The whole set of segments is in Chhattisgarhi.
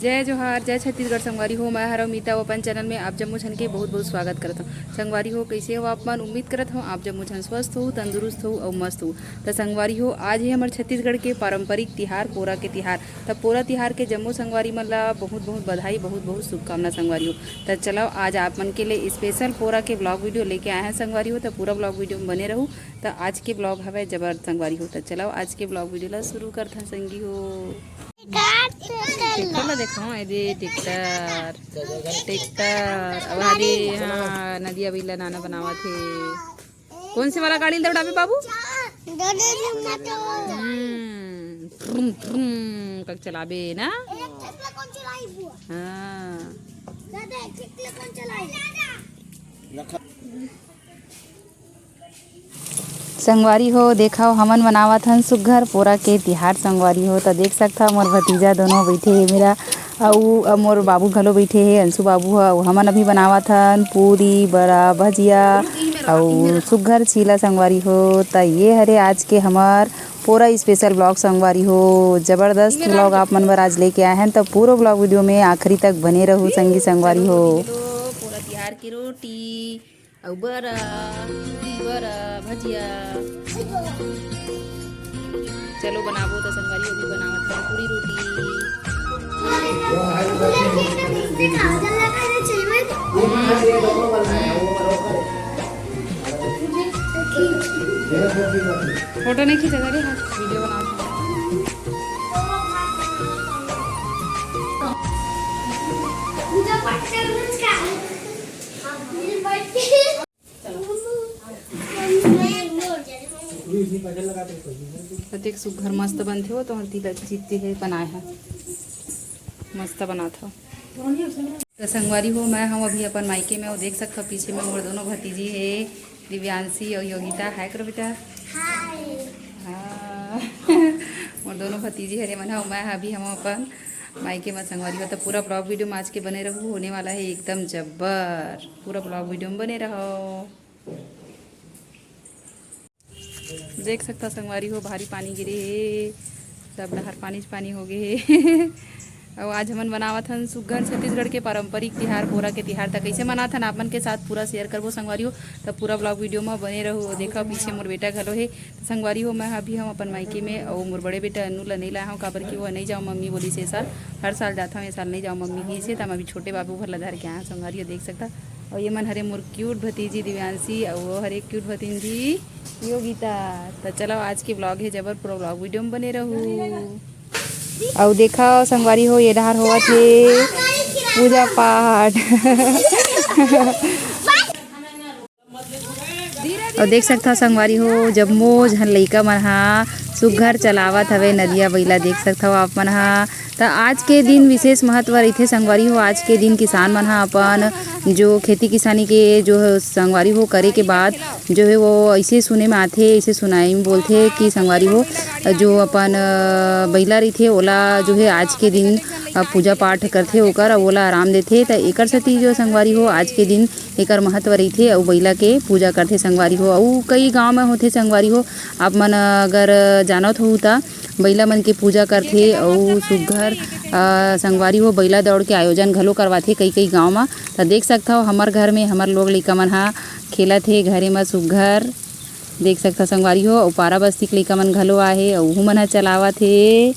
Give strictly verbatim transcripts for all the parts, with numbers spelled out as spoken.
जय जोहार, जय छत्तीसगढ़ संगवारी हो। मैं हरव मीता, अपन चैनल में आप जम्मो झन के बहुत बहुत स्वागत करत हूँ। संगवारी हो, कैसे हो आप मन? उम्मीद करत हूँ आप जम्मो झन स्वस्थ हो, तंदुरुस्त हो और मस्त हो। त संगवारी हो, आज ही हमर छत्तीसगढ़ के पारंपरिक तिहार, पोरा के तिहार। त पोरा तिहार के जम्मो संगवारी मन ला बहुत बहुत बधाई, बहुत बहुत शुभकामना संगवारी हो। त चलो, आज आप मन के लिए स्पेशल पोरा के ब्लॉग वीडियो लेके आए हैं संगवारी हो। त पूरा ब्लॉग वीडियो में बने रहू। त आज के ब्लॉग हवे जबर संगवारी हो। त चलो, आज के ब्लॉग वीडियो ला शुरू करथन संगी हो। ट्रैक्टर ला देखो, ए दे ट्रैक्टर, ट्रैक्टर। अब आ दे, हाँ, नदिया बिल्ला नाना बनावत हे। कौन से वाला गाड़ी ले दौड़ाबे बाबू? हम्म, फ्रुम, फ्रुम, कक चलाबे ना? हाँ। संगवारी हो, देखव, हमन मनावत हन सुग्घर पोरा के तिहार। संगवारी हो, त देख सकथव, मोर भतीजा दोनों बइठे हे मेरा, अउ, अउ मोर बाबू घलो बइठे हे, अंशु बाबू ह। अउ हमन अभी बनावत हन पूरी, बड़ा, भजिया अउ सुग्घर चीला। संगवारी हो, त ये हरे आज के हमर पोरा स्पेशल ब्लॉग। संगवारी हो, जबरदस्त ब्लॉग आप मन बर आज लेके आए हन, त पूरा ब्लॉग वीडियो में आखिरी तक बने रहू संगी संगवारी हो। पूरा तिहार की रोटी अउ बरा, पूरी बरा, भजिया। चलो बनाबो त संगवारी, अभी बनावत हन पूरी रोटी। फोटो नहीं खींचा जा रही, हाँ, वीडियो बनावत हन। पूजा पाठ कर लो इसका। अतेक सुग्घर मस्त बनथे वो, तो तिला चित्ती हे बनाए हे, मस्त बनात हो। तो संगवारी हो, मैं हूँ अभी अपन मायके में, वो देख सकथव पीछे में मोर दोनों भतीजी हे, दिव्यांशी और योगिता। हाय करो बेटा। हाँ। मोर दोनों भतीजी हरे मन ह, मैं अभी हम अपन मायके में संगवारी हो। तो पूरा ब्लॉग वीडियो में आज के बने रहू, होने वाला है एकदम जब्बर। पूरा ब्लॉग वीडियो में बने रहो। देख सकता संगवारी हो, भारी पानी गिरे हे, सब डहर पानी च पानी हो गे हे। अउ आज हमन मनावत हन सुग्घर छत्तीसगढ़ के पारंपरिक तिहार, पोरा के तिहार। त कइसे मनात हन, आप मन के साथ पूरा शेयर करबो संगवारी हो। त पूरा ब्लॉग वीडियो म बने रहू। देखा पीछे मोर बेटा घलो हे। त संगवारी हो, मैं अभी हम अपन मायके में, अउ मोर बड़े बेटा अन्नू ल नइ लाए हव, काबर कि वो नइ जाओ मम्मी बोलिस ए साल। हर साल जात हव, ए साल नइ जाओ मम्मी कहिस हे। त हम अभी छोटे बाबू भर ल धर के आए हव संगवारी हो, देख सकता। अउ ये मन हरे मोर क्यूट भतीजी दिव्यांशी, अउ वो हरे क्यूट भतीजी योगिता। त चलो, आज के ब्लॉग हे जबर, पूरा ब्लॉग वीडियो में बने रहू। अउ देखा संगवारी हो, ये डहार होवत हे पूजा पाठ। अउ देख सकथा संगवारी हो, जम्मो झन लइका मन हा सुग्घर चलावत हवे नदिया बइला। देख सकथव आप मन हा, त आज के दिन विशेष महत्व रहिथे संगवारी हो। आज के दिन किसान मन हा अपन जो खेती किसानी के जो है संगवारी हो करे के बाद जो है वो ऐसे सुने में आथे, ऐसे सुनाई में बोलथे कि संगवारी हो जो अपन, अ, बइला रहिथे ओला जो है आज के दिन, अ, पूजा पाठ करथे ओकर, अउ ओला आराम देथे। त एकर सेती जो संगवारी हो आज के दिन एकर महत्व रहिथे अउ बइला के पूजा करथे संगवारी हो। अउ कई गांव में होथे संगवारी हो, आप मन अगर जानत हो त बइला मन के पूजा करथे अउ सुग्घर, अ, संगवारी हो बइला दौड़ के आयोजन घलो करवाथे कई कई गांव म। त देख सकथव हमर घर में हमर लोग लइका मन ह खेलत हे घरे म सुग्घर। देख सकथव संगवारी हो, अउ पारा बस्ती के लइका मन घलो आहे, अउ उहू मन ह चलावत हे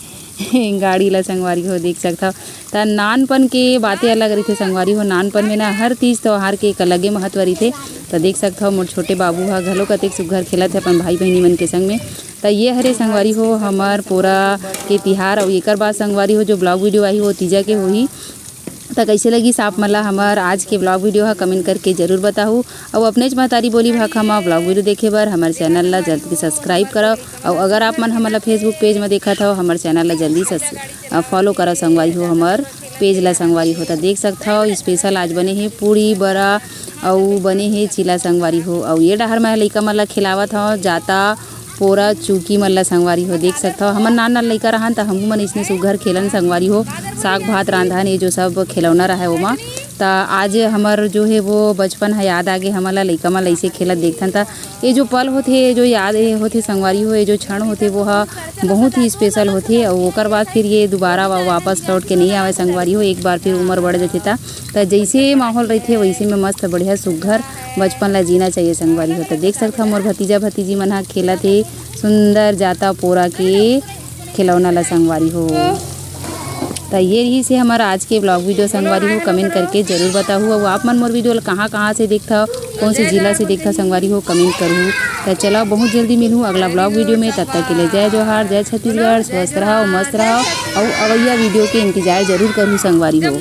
गाड़ी ला संगवारी हो, देख सकथव। त नानपन के बातें अलग रहिथे संगवारी हो, नानपन में ना हर तीज त्योहार के एक अलगे महत्व रहिथे। त देख सकथव मोर छोटे बाबू ह घलो कतेक सुग्घर खेलत हे अपन भाई बहिनी मन के संग में। त ये हरे संगवारी हो हमर पोरा के तिहार, अउ एकर बाद संगवारी हो जो ब्लॉग वीडियो आही वो तीजा के होही। त कइसे लगिस आप मन ला हमर आज के ब्लॉग वीडियो ह, कमेंट करके जरूर बताहू। अउ अपनेच महतारी बोली भाखा म ब्लॉग वीडियो देखे बर हमर चैनल ला जल्दी सब्सक्राइब करव। अउ अगर आप मन हमन ला Facebook पेज म देखत हव, हमर चैनल ला जल्दी सब्स-, अ, फॉलो करव संगवारी हो हमर पेज ला संगवारी हो। त देख सकथव स्पेशल आज बने हे पूड़ी बरा अउ बने हे चीला संगवारी हो। अउ ये डहर म लइका मन ला खिलावत हव जाता पोरा चूकी मन ला संगवारी हो। देख सकथव हमन नान नान लइका रहन त हमू मन इसने सुग्घर खेलन संगवारी हो, साग भात रांधन ये जो सब खिलौना रहय ओमा। त आज हमर जो हे वो बचपन ह याद आगे हमन ला, लइका मन ला अइसे खेलत देखथन त ये जो पल होथे, ये जो याद हे होथे संगवारी हो, ये जो क्षण होथे वो ह बहुत ही स्पेशल होथे। अउ ओकर बाद फिर ये दोबारा वा-, वापस लौट के नहीं आवे संगवारी हो। एक बार फिर उम्र बढ़ जाथे त, त जैसे माहौल रहिथे वैसे में मस्त बढ़िया सुग्घर बचपन ला जीना चाहिए संगवारी हो। त देख सकथव मोर भतीजा भतीजी मन ह खेलत हे सुंदर जाता पोरा के खिलौना ला संगवारी हो। त ये रहिस हे हमर आज के ब्लॉग वीडियो संगवारी हो। कमेंट करके जरूर बताहू, अउ आप मन मोर वीडियो ला कहाँ कहाँ से देखथव, कौन से जिला से देखथव संगवारी हो, कमेंट करहू। त चला बहुत जल्दी मिलहू अगला ब्लॉग वीडियो में। तब तक के लिए जय जोहार, जय छत्तीसगढ़, स्वस्थ रहव, मस्त रहव, अउ अवैया वीडियो के इंतजार जरूर करहू संगवारी हो।